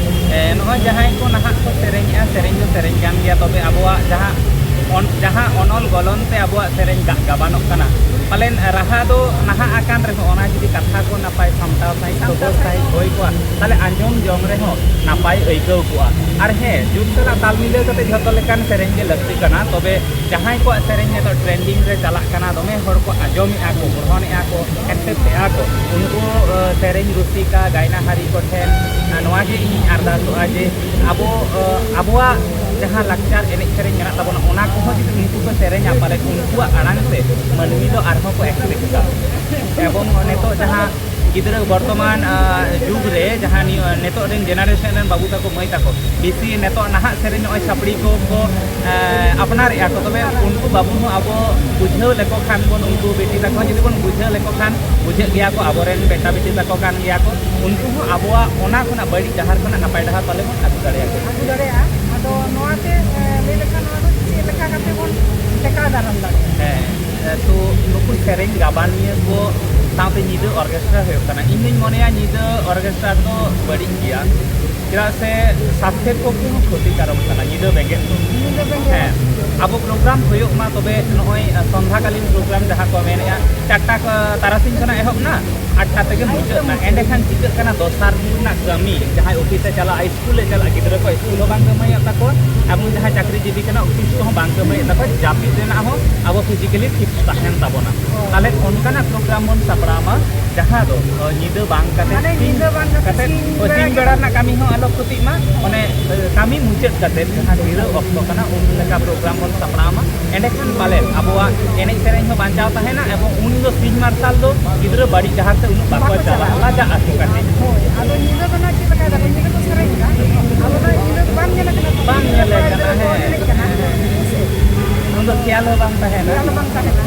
ᱦᱮᱸ, ᱱᱚᱜᱼᱚᱭ ᱡᱟᱦᱟᱸᱭ ᱠᱚ ᱱᱟᱦᱟᱜ ᱠᱚ ᱥᱮᱨᱮᱧᱮᱜᱼᱟ, ᱥᱮᱨᱮᱧ ᱫᱚ ᱥᱮᱨᱮᱧ ᱠᱟᱱ ᱜᱮᱭᱟ, ᱛᱚᱵᱮ ᱟᱵᱚᱣᱟᱜ ᱡᱟᱦᱟᱸ ᱚᱱ-, ᱡᱟᱦᱟᱸ ᱚᱱᱚᱞ ᱜᱚᱞᱚᱱ ᱛᱮ ᱟᱵᱚᱣᱟᱜ ᱥᱮᱨᱮᱧ ᱜᱟ-, ᱜᱟᱵᱟᱱᱚᱜ ᱠᱟᱱᱟ, ᱯᱟᱞᱮᱱ ᱨᱟᱦᱟ ᱫᱚ ᱱᱟᱦᱟᱜ ᱟᱠᱟᱱ ᱨᱮᱦᱚᱸ, ᱚᱱᱟ ᱡᱩᱫᱤ ᱠᱟᱛᱷᱟ ᱠᱚ ᱱᱟᱯᱟᱭ ᱥᱟᱢᱴᱟᱣ ᱥᱟᱺᱦᱤᱡ, ᱥᱟᱢᱴᱟᱣ ᱥᱚᱦᱚᱡ ᱥᱟᱺᱦᱤᱡ ᱥᱟᱺᱦᱤᱡ᱾ ᱦᱩᱭ ᱠᱚᱜᱼᱟ, ᱛᱟᱦᱞᱮ ᱟᱸᱡᱚᱢ ᱡᱚᱝ ᱨᱮᱦᱚᱸ ᱱᱟᱯᱟᱭ ᱟᱹᱭᱠᱟᱹᱣ ᱠᱚᱜᱼᱟ᱾ ᱟᱨ ᱦᱮᱸ, ᱡᱩᱜᱽ ᱥᱟᱞᱟᱜ ᱛᱟᱞ ᱢᱤᱞᱟᱹᱣ ᱠᱟᱛᱮ ᱡᱷᱚᱛᱚ ᱞᱮᱠᱟᱱ ᱥᱮᱨᱮᱧ ᱜᱮ ᱞᱟᱹᱠᱛᱤ ᱠᱟᱱᱟ, ᱛᱚᱵᱮ ᱡᱟᱦᱟᱸᱭ ᱠᱚᱣᱟᱜ ᱥᱮᱨᱮᱧ ᱱᱤᱛᱚᱜ trending ᱨᱮ ᱪᱟᱞᱟᱜ ᱠᱟᱱᱟ, ᱫᱚᱢᱮ ᱦᱚᱲ ᱠᱚ ᱟᱸᱡᱚᱢᱮᱜᱼᱟ ᱠᱚ, ᱜᱨᱚᱦᱚᱱᱮᱜᱼᱟ ᱠᱚ, accept ᱮᱜᱼᱟ ᱠᱚ, ᱩᱱᱠᱩ, ᱮ, ᱥᱮᱨᱮᱧ ᱨᱩᱥᱤᱠᱟ, ᱜᱟᱭᱱᱟᱦᱟᱨᱤ ᱠᱚ ᱴᱷᱮᱱ, ᱮ, ᱱᱚᱣᱟ ᱜᱮ ᱤᱧᱤᱧ ᱟᱨᱫᱟᱥᱚᱜᱼᱟ ᱡᱮ ᱟᱵᱚ, ᱮ, ᱟᱵᱚᱣᱟᱜ ᱡᱟᱦᱟᱸ ᱞᱟᱠᱪᱟᱨ ᱮᱱᱮᱡ ᱥᱮᱨᱮᱧ ᱢᱮᱱᱟᱜ ᱛᱟᱵᱚᱱᱟ, ᱚᱱᱟ ᱠᱚᱦᱚᱸ ᱡᱩᱫᱤ ᱩᱱᱠᱩ ᱠᱚ ᱥᱮᱨᱮᱧᱟ, ᱯᱟᱞᱮ ᱩᱱᱠᱩᱣᱟᱜ ᱟᱲᱟᱝ ᱛᱮ ᱢᱟᱹᱱᱢᱤ ᱫᱚ ᱟᱨᱦᱚᱸ ᱠᱚ accept ᱮᱫᱟ᱾ ᱮᱵᱚᱝ ᱱᱤᱛᱚᱜ ᱡᱟᱦᱟᱸ ᱜᱤᱫᱽᱨᱟᱹ ᱵᱚᱨᱛᱚᱢᱟᱱ, ᱟ, ᱡᱩᱜᱽ ᱨᱮ ᱡᱟᱦᱟᱸ ᱱᱤᱭᱟᱹ ᱱᱤᱛᱚᱜ ᱨᱮᱱ generation ᱨᱮᱱ ᱵᱟᱹᱵᱩ ᱛᱟᱠᱚ, ᱢᱟᱹᱭ ᱛᱟᱠᱚ, ᱵᱮᱥᱤ ᱱᱤᱛᱚᱜ ᱱᱟᱦᱟᱜ ᱥᱮᱨᱮᱧ ᱱᱚᱜᱼᱚᱭ ᱪᱷᱟᱯᱲᱤ ᱠᱚ ᱠᱚ, ᱮ, ᱟᱯᱱᱟᱨᱮᱜᱼᱟ ᱠᱚ, ᱛᱚᱵᱮ ᱩᱱᱠᱩ ᱵᱟᱹᱵᱩ ᱦᱚᱸ ᱟᱵᱚ ᱵᱩᱡᱷᱟᱹᱣ ᱞᱮᱠᱚ ᱠᱷᱟᱱ ᱵᱚᱱ, ᱩᱱᱠᱩ ᱵᱤᱴᱤ ᱛᱟᱠᱚ ᱦᱚᱸ ᱡᱩᱫᱤ ᱵᱚᱱ ᱵᱩᱡᱷᱟᱹᱣ ᱞᱮᱠᱚ ᱠᱷᱟᱱ, ᱵᱩᱡᱷᱟᱹᱜ ᱜᱮᱭᱟ ᱠᱚ, ᱟᱵᱚᱨᱮᱱ ᱵᱮᱴᱟ ᱵᱤᱴᱤ ᱛᱟᱠᱚ ᱠᱟᱱ ᱜᱮᱭᱟ ᱠᱚ, ᱩᱱᱠᱩ ᱦᱚᱸ ᱟᱵᱚᱣᱟᱜ ᱚᱱᱟ ᱠᱷᱚᱱᱟᱜ ᱵᱟᱹᱲᱤᱡ ᱰᱟᱦᱟᱨ ᱠᱷᱚᱱᱟᱜ ᱱᱟᱯᱟᱭ ᱰᱟᱦᱟᱨ ᱯᱟᱞᱮ ᱵᱚᱱ ᱟᱹᱜᱩ ᱫᱟᱲᱮᱭᱟᱠᱚ᱾ ᱟᱹᱜᱩ ᱫᱟᱲᱮᱭᱟᱜᱼᱟ᱾ ᱟᱫᱚ ᱱᱚᱣᱟᱛᱮ, ᱮ, ᱞᱟᱹᱭ ᱞᱮᱠᱷᱟᱱ ᱱᱚᱣᱟ ᱫᱚ ᱪᱮᱫ ᱞᱮᱠᱟ ᱠᱟᱛᱮ ᱵᱚᱱ ᱴᱮᱠᱟᱣ ᱫᱟᱨᱟᱢ ᱫᱟᱲᱮᱭᱟᱜᱼᱟ? ᱦᱮᱸ᱾ ᱛᱚ ᱱᱩᱠᱩ ᱥᱮᱨᱮᱧ ᱜᱟᱵᱟᱱᱤᱭᱟᱹ ᱠᱚ ᱥᱟᱶᱛᱮ ᱧᱤᱫᱟᱹ ᱚᱨᱠᱮᱥᱴᱨᱟ ᱦᱩᱭᱩᱜ ᱠᱟᱱᱟ, ᱤᱧ ᱫᱩᱧ ᱢᱚᱱᱮᱭᱟ ᱧᱤᱫᱟᱹ ᱚᱨᱠᱮᱥᱴᱨᱟ ᱫᱚ ᱵᱟᱹᱲᱤᱡ ᱜᱮᱭᱟ, ᱪᱮᱫᱟᱜ ᱥᱮ ᱥᱟᱥᱛᱷᱮᱨ ᱯᱚᱠᱠᱷᱮ ᱦᱚᱸ ᱠᱷᱚᱛᱤᱠᱟᱨᱚᱠ ᱠᱟᱱᱟ ᱧᱤᱫᱟᱹ ᱵᱮᱸᱜᱮᱫ ᱫᱚ᱾ ᱧᱤᱫᱟᱹ ᱵᱮᱸᱜᱮᱫ᱾ ᱦᱮᱸ, ᱟᱵᱚ ᱯᱨᱳᱜᱨᱟᱢ ᱦᱩᱭᱩᱜ ᱢᱟ, ᱛᱚᱵᱮ ᱱᱚᱜᱼᱚᱭ ᱥᱚᱱᱫᱷᱟᱠᱟᱞᱤᱱ ᱯᱨᱳᱜᱨᱟᱢ ᱡᱟᱦᱟᱸ ᱠᱚ ᱢᱮᱱᱮᱫᱼᱟ, ᱪᱟᱨᱴᱟ ᱠᱚ ᱛᱟᱨᱟᱥᱤᱧ ᱠᱷᱚᱱᱟᱜ ᱮᱦᱚᱵ ᱮᱱᱟ, ᱟᱴᱴᱟ ᱛᱮᱜᱮ ᱢᱩᱪᱟᱹᱫ ᱮᱱᱟ᱾ ᱮᱸᱰᱮᱠᱷᱟᱱ ᱪᱤᱠᱟᱹᱜ ᱠᱟᱱᱟ, ᱫᱚᱥᱟᱨ ᱫᱤᱱ ᱨᱮᱱᱟᱜ ᱠᱟᱹᱢᱤ, ᱡᱟᱦᱟᱸᱭ ᱚᱯᱷᱤᱥᱮ ᱪᱟᱞᱟᱜᱼᱟ, ᱥᱠᱩᱞᱮ ᱪᱟᱞᱟᱜᱼᱟ, ᱜᱤᱫᱽᱨᱟᱹ ᱠᱚ ᱥᱠᱩᱞ ᱦᱚᱸ ᱵᱟᱝ ᱠᱚ ᱮᱢᱟᱭᱮᱫ ᱛᱟᱠᱚᱣᱟ, ᱮᱵᱚᱝ ᱡᱟᱦᱟᱸᱭ ᱪᱟᱹᱠᱨᱤ ᱡᱤᱵᱤ ᱠᱟᱱᱟ ᱚᱯᱷᱤᱥ ᱠᱚᱦᱚᱸ ᱵᱟᱝ ᱠᱚ ᱮᱢᱟᱭᱮᱫ ᱛᱟᱠᱚᱣᱟ, ᱡᱟᱹᱯᱤᱫ ᱨᱮᱱᱟᱜ ᱦᱚᱸ ᱟᱵᱚ ᱯᱷᱤᱡᱤᱠᱮᱞᱤ ᱯᱷᱤᱴ ᱛᱟᱦᱮᱱ ᱛᱟᱵᱚᱱᱟ᱾ ᱛᱟᱦᱚᱞᱮ ᱚᱱᱠᱟᱱᱟᱜ ᱯᱨᱳᱜᱨᱟᱢ ᱵᱚᱱ ᱥᱟᱯᱲᱟᱣ ᱢᱟ, ᱡᱟᱦᱟᱸ ᱫᱚ ᱚ, ᱧᱤᱫᱟᱹ ᱵᱟᱝ ᱠᱟᱛᱮ, ᱢᱟᱱᱮ ᱥᱤᱧ ᱧᱤᱫᱟᱹ ᱵᱟᱝ ᱠᱟᱛᱮ ᱠᱟᱛᱮ, ᱥᱤᱧ ᱚ, ᱵᱮᱲᱟ ᱥᱤᱧ ᱜᱮ᱾ ᱵᱮᱲᱟ ᱨᱮᱱᱟᱜ ᱠᱟᱹᱢᱤ ᱦᱚᱸ ᱟᱞᱚ ᱠᱷᱚᱛᱤᱜ ᱢᱟ, ᱚᱱᱮ ᱮ, ᱠᱟᱹᱢᱤ ᱢᱩᱪᱟᱹᱫ ᱠᱟᱛᱮ ᱡᱟᱦᱟᱸ ᱡᱤᱨᱟᱹᱣ ᱚᱠᱛᱚ ᱠᱟᱱᱟ, ᱩᱱ ᱞᱮᱠᱟ ᱯᱨᱳᱜᱨᱟᱢ ᱵᱚᱱ ᱥᱟᱯᱲᱟᱣ ᱢᱟ᱾ ᱮᱸᱰᱮᱠᱷᱟᱱ ᱯᱟᱞᱮᱱ ᱟᱵᱚᱣᱟᱜ ᱮᱱᱮᱡ ᱥᱮᱨᱮᱧ ᱦᱚᱸ ᱵᱟᱧᱪᱟᱣ ᱛᱟᱦᱮᱱᱟ, ᱮᱵᱚᱝ ᱩᱱ ᱫᱚ ᱥᱤᱧ ᱢᱟᱨᱥᱟᱞ ᱫᱚ ᱜᱤᱫᱽᱨᱟᱹ ᱵᱟᱹᱲᱤᱡ ᱰᱟᱦᱟᱨ ᱛᱮ ᱩᱱᱟᱹᱜ ᱵᱟᱠᱚ ᱵᱟᱠᱚ ᱪᱟᱞᱟᱜᱼᱟ, ᱪᱟᱞᱟᱜᱼᱟ᱾ ᱞᱟᱡᱟᱜ ᱟᱠᱚ ᱠᱟᱹᱴᱤᱡ᱾ ᱦᱳᱭ, ᱟᱫᱚ ᱧᱤᱫᱟᱹ ᱫᱚ ᱱᱟᱜ ᱪᱮᱫ ᱞᱮᱠᱟ ᱫᱟᱲᱮ ᱧᱤᱫᱟᱹ ᱠᱚ ᱥᱮᱨᱮᱧ ᱮᱫᱟ? ᱟᱫᱚ ᱱᱟᱜ ᱧᱤᱫᱟᱹ ᱫᱚ ᱵᱟᱝ ᱧᱮᱞ ᱟᱠᱟᱱᱟ ᱛᱚ, ᱵᱟᱝ ᱧᱮᱞ ᱠᱚᱲᱟ ᱟᱠᱟᱱᱟ, ᱜᱤᱫᱽᱨᱟᱹ ᱠᱚ ᱦᱮᱸ᱾ ᱮᱱᱮᱡ ᱠᱟᱱᱟ᱾ ᱦᱮᱸ, ᱦᱮᱸ᱾ ᱩᱱ ᱫᱚ ᱠᱷᱮᱭᱟᱞ ᱦᱚᱸ ᱵᱟᱝ ᱛᱟᱦᱮᱱᱟ᱾ ᱠᱷᱮᱭᱟᱞ ᱦᱚᱸ ᱵᱟᱝ ᱛᱟᱦᱮᱱᱟ᱾